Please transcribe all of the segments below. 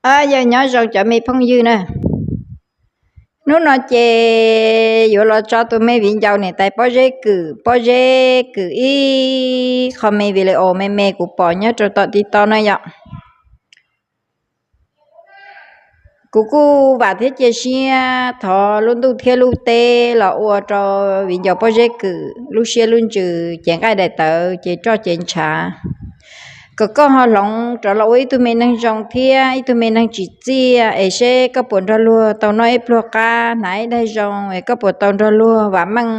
Aws, yog nyob zoo cov me phooj ywg na. Hnub no ces yuav los tso tus me viv ncaus niam tais Pob Zeb Kwm, Pob Zeb Kwm ib qho me video me me kuv pom nyob rau tom TikTok no yom. Kuv kuj vam thiab cia siab thov lub ntuj thiab lub teb los ua rau viv ncaus Pob Zeb Kwm lub siab lub ntsws cev nqaij daim tawv ces roj ces ntshav, kom koj ho hloov rov los ua ib tug me neeg zoo thiab ib tug me neeg tsim txiaj es seb koj puas nrog luag tau noj ib pluag qab hnav ib daig zoo es koj puas tau nrog luag vam meej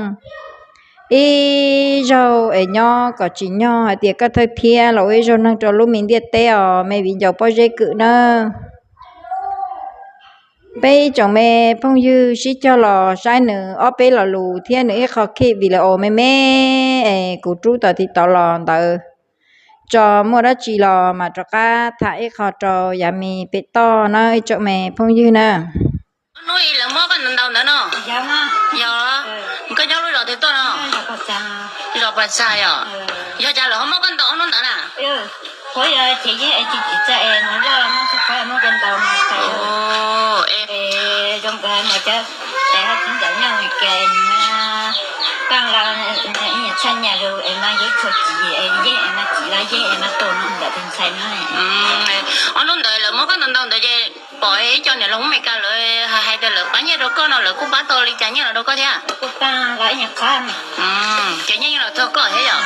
ib zaug es nyob kom tsim nyog hais tias koj thawj thiab los ua ib zaug neeg rau lub me ntiaj teb os me viv ncaus Pob Zeb Kwm nawb. Peb ib tsoom me phooj ywg sib cog los saib nws ob peb lo lus thiab nws ib qho khij video me me es kuv rub tom TikTok los ntawd, tso muaj dab tsi los mas rov qab tham ib qho rau yav me pem toj na ib tsoom me phooj ywg na. Ob hnub lawv muab koj ntau ntau ntawd no? Yog, koj nyob lub zos twg tuaj no? Zos Pas Xas yom? Yog cas lawv ho muab koj ntau ob hnub ntawd na? Ob hnub ntawd lawv muab koj ntau ntau ntawd ces pom ib co niam laus Hmoob Meskas lawv hais tias lawv pab nyiaj rau koj no lawv kuj pab tau li cas nyiaj los rau koj thiab? Ces nyiaj los txog koj thiab yom?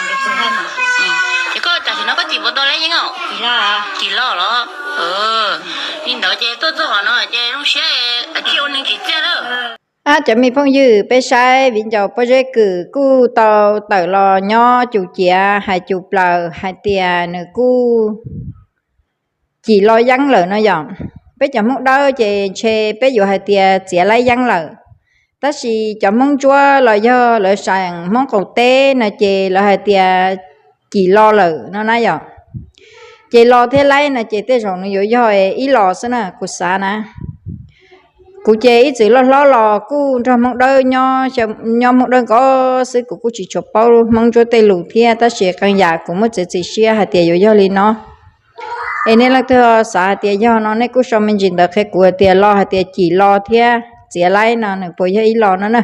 Ces koj tam sim no koj txiv puas tau laib yeeb os? Tsis loj los? Li ntawd ces tuaj txog qhov no ces zoo siab tsis ua neeg tsim txiaj lawm. Ab, cov me phooj ywg, peb saib viv ncaus Pob Zeb Kwm kuj tau tawm los nyob cum ciav hais cum plaws hais tias nws kuj cim lo yeeb lawm no yom. Peb cov Hmoob Dawb ces ntshe peb yuav hais tias txiav laib yeeb lawm, tab sis cov Hmoob Ntsuab los yog lawv seem Hmoob qaum teb no ces lawv hais tias cim lo lawm no na yom. Ces lo thiab laib no ces tej zaum nws yuav yog ib lo xwb na kuv xav na. Kuv ces ib txwm loj hlob los kuj nrog Hmoob Dawb nyob, nyob Hmoob Dawb nkaus xwb kuv kuj tsis tshua paub Hmoob Ntsuab tej lus thiab tab sis qee yam kuv muaj txiav txim siab hais tias yuav yog li no. Es nej leej twg xav hais tias yog no nej kuj sau me ntsis ntawv qhia kuv hais tias lo hais tias cim lo thiab txiav laib no nws puas yog ib lo no na.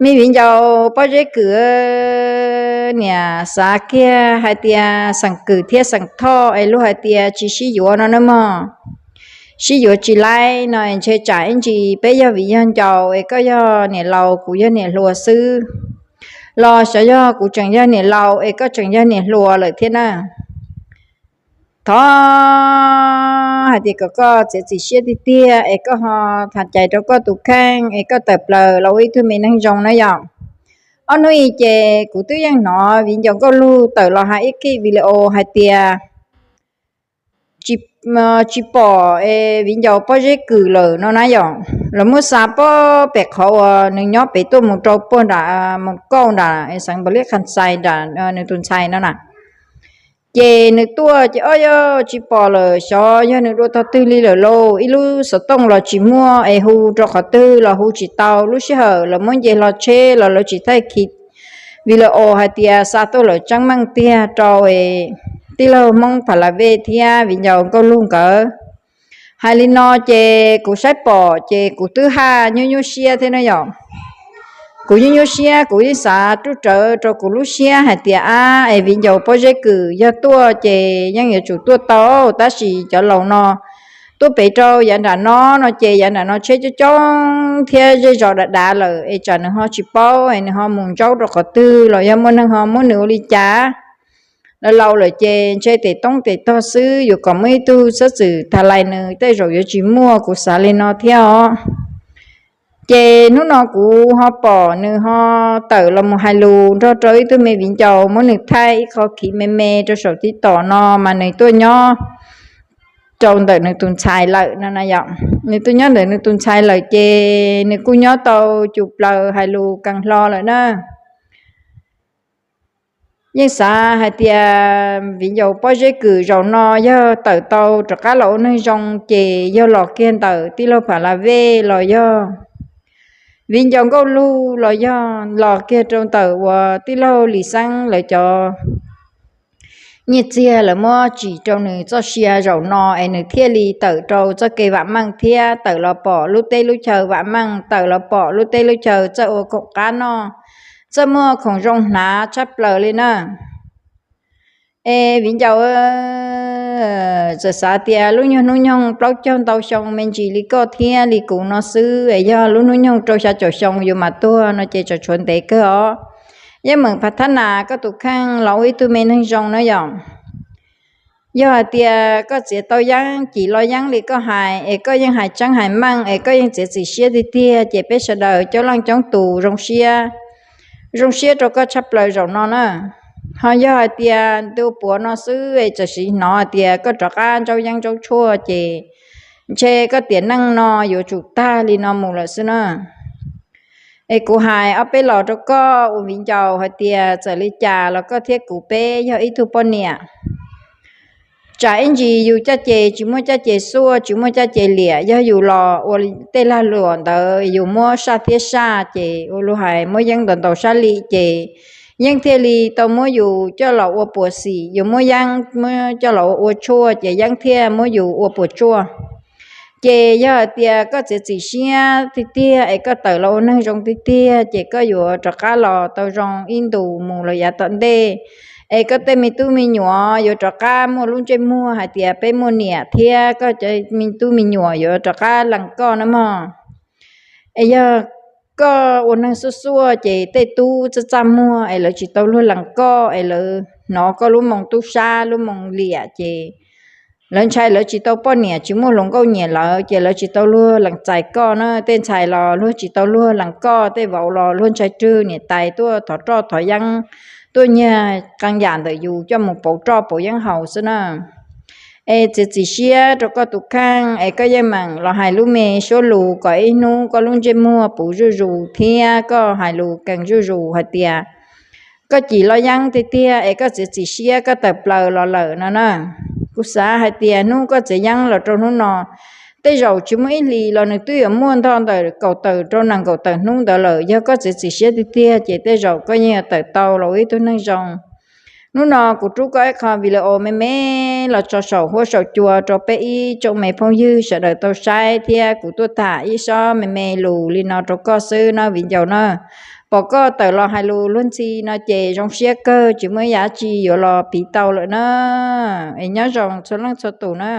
Me viv ncaus Pob Zeb Kwm, niam xav kiag hais tias xeem Kwm thiab xeem Thoj es luag hais tias tsis sib yuav no na mog. Sib yuav tsis laib no es ntshe tsam ib ntsis peb yog viv yog ncaus es koj yog niam laus kuv yog niam hluas xwb, los xyov yog kuv tseem yog niam laus es koj tseem yog niam hluas lawm thiab na. Thov hais tias kom koj txiav txim siab tiag tiag es koj ho tham cais rau koj tus kheej es koj tawm plaws los ua ib tug me neeg zoo na yom. Ob hnub i ces kuv twb yeej hnov viv ncaus Nkauj Lug tawm los hais ib khib video hais tias tsis pom es viv ncaus Pob Zeb Kwm lawm no na yom. Lawv muab xa pem qhov uas nws nyob pem tuaj mus rau puag nram Mus Kauj nram xeev Npaus Lis Khas Xais nram nws tus ntxhais no na. Ces nws tuaj ces ob yog tsis pom lawm, xyov yog nws dua tog twg li lawm lauj. Ib lub xov tooj los tsis muaj es hu rau qhov twg los hu tsis tau. Lub sij hawm lawv muab nce hlo tsheb los lawv tsis thaij khiv video hais tias xa tuaj lawm tseeb meej tiag rau tij laug Hmoob Pha La Vej thiab viv ncaus Nkauj Lug nkawd. Hais li no ces kuv saib pom ces kuv twb haj nyuaj nyuaj siab thiab na yom. Kuv nyuaj nyuaj siab, kuv yeej xav ruj rawv rau kuv lub siab hais tias ab es viv ncaus Pob Zeb Kwm yog tuaj ces yeej yuav tsum tuaj tau, tab sis cov laus no tuaj pem rau yav nram no no ces yav nram no tsheb coob coob thiab zej zos dav dav lawm es tsam nws ho tsis paub es nws ho mus ntsaub rau qhov twg los yog muaj neeg ho muab nws ua li cas. Laus laus lawm ces ntshe tes toob tes tog xwb, yuav kom muaj ib tug xeeb txwm tas lais nws tej zaum yuav tsis muaj, kuv xav li no thiab os. Ces hnub no kuv ho pom nws ho tawm los mus hais lus nrog rau ib tug me viv ncaus, muab nws thaij ib qho khiv me me rau saum TikTok no mas nws tuaj nyob rau ntawm nws tus ntxhais lawm no na yom. Nws tuaj nyob ntawm nws tus ntxhais lawm ces nws kuj nyob tau cum plaws hais lus kawg hlo lawm na. Yeej xav hais tias viv ncaus Pob Zeb Kwm zaum no yog tawm tau rov qab los ua neeg zoo ces yog los kiag ntawm tij laug Pha La Vej los yog viv ncaus Nkauj Lug los yog los kiag rau ntawm uas tij laug Lis Xeeb lawv cov nyiaj txiag lawv muab tsim rau nws txoj sia zaum no es nws thiaj li tawm rau txoj kev vam meej thiab tawm los pom lub teb lub chaw vam meej, tawm los pom lub teb lub chaw txawj ua khoom qab noj, txawj muaj khoom zoo hnav tshaj plaws li na. Es viv ncaus, txawm xav tias lub nyuag hnub nyoog plaub caug ntau xyoo me ntsis li koj thiab li kuv no xwb es yog lub hnub nyoog rau xya caum xyoo yus mam tuag no ces tseem tshuav ntev kawg os. Yeej meem phav thab nas koj tus kheej los ua ib tug me neeg zoo na yom. Yog hais tias koj txiav tau yeeb, cim los yeeb li koj hais es koj yeej hais tseeb hais meej es koj yeej txiav txim siab tiag tiag ces peb sawv daws coob leej coob tus zoo siab, zoo siab rau koj tshaj plaws zaum no na. Ho yog hais tias ntu puav no xwb es txawm sim hnov hais tias koj rov qab ntsaub yeeb ntsaub tshuaj ces ntshe koj tiam neej no yuav tsum tag li no mus lawm xwb na. Es kuv hais ob peb los rau koj ua viv ncaus hais tias txawm li cas los koj thiab kuv peb yog ib tug poj niam. Tsam ib ntsis yus caj ces tsis muaj caj ces xuaj, tsis muaj caj ces liam, yog yus los ua tej lag luam ntawd yus muab saj thiab saj ces ua luag hais muab yeeb ntaus ntaus sab li ces yeeb thiaj li tau muab yus coj los ua puas xim, yus muab yeeb muab coj los ua tshuaj ces yeeb thiaj muab yus ua puas tsuaj. Ces yog hais tias koj txiav txim siab tiag tiag es koj tawm los ua neeg zoo tiag tiag ces koj yuav rov qab los tau zoo ib ntus mus los yav tom ntej. Es koj tej me tub me nyuam yuav rov qab muaj lub ntsej muag hais tias peb muaj niam thiab koj cov me tub me nyuam yuav rov qab lees koj na mog. Es yog koj ua neeg xuaj xuaj ces tej tub txaj txaj muag es lawv tsis tau luag lees koj es lawv hnov koj lub moo tub sab lub moo liam ces lawv ntshai lawv tsis tau poj niam tsis muaj hluas nkauj nyiam lawv ces lawv tsis tau luag lees txais koj na. Tej ntxhais los luag tsis tau luag lees koj, tej vauv los luag ntshai rwg niam tais tuaj thov roj thov yeeb, tuaj nyiag qee yam ntawm yus coj mus pauv roj pauv yeeb haus xwb na. Es txiav txim siab rau koj tus kheej es koj yeej meem los hais lub me suab lus kom ib hnub koj lub ntsej muag puv zuj zus thiab koj hais lus kees zuj zus hais tias koj cim los yeeb tiag tiag es koj txiav txim siab koj tawm plaws los lawm no na. Kuv xav hais tias hnub koj txiav yeeb los rau hnub no, tej zaum tsis muaj ib hlis los nws twb yuav muaj ntog ntawm kaum tawm rau nees nkaum tawm hnub ntawd lawm. Yog koj txiav txim siab tiag tiag ces tej zaum koj yeej yuav tawm tau los ua ib tug neeg zoo. Hnub no kuv rub koj ib qho video me me los tso saum huab saum cua rau peb ib tsoom me phooj ywg sawv daws tau saib thiab kuv tuaj tham ib sob me me lus li no rau koj xwb no viv ncaus na. Pom koj tawm los hais lus luag ntxhi no ces zoo siab kawg, tsis muaj ib yam tsi yuav los piv tau lawm na. Es nyob zoo txhua leej txhua tus na.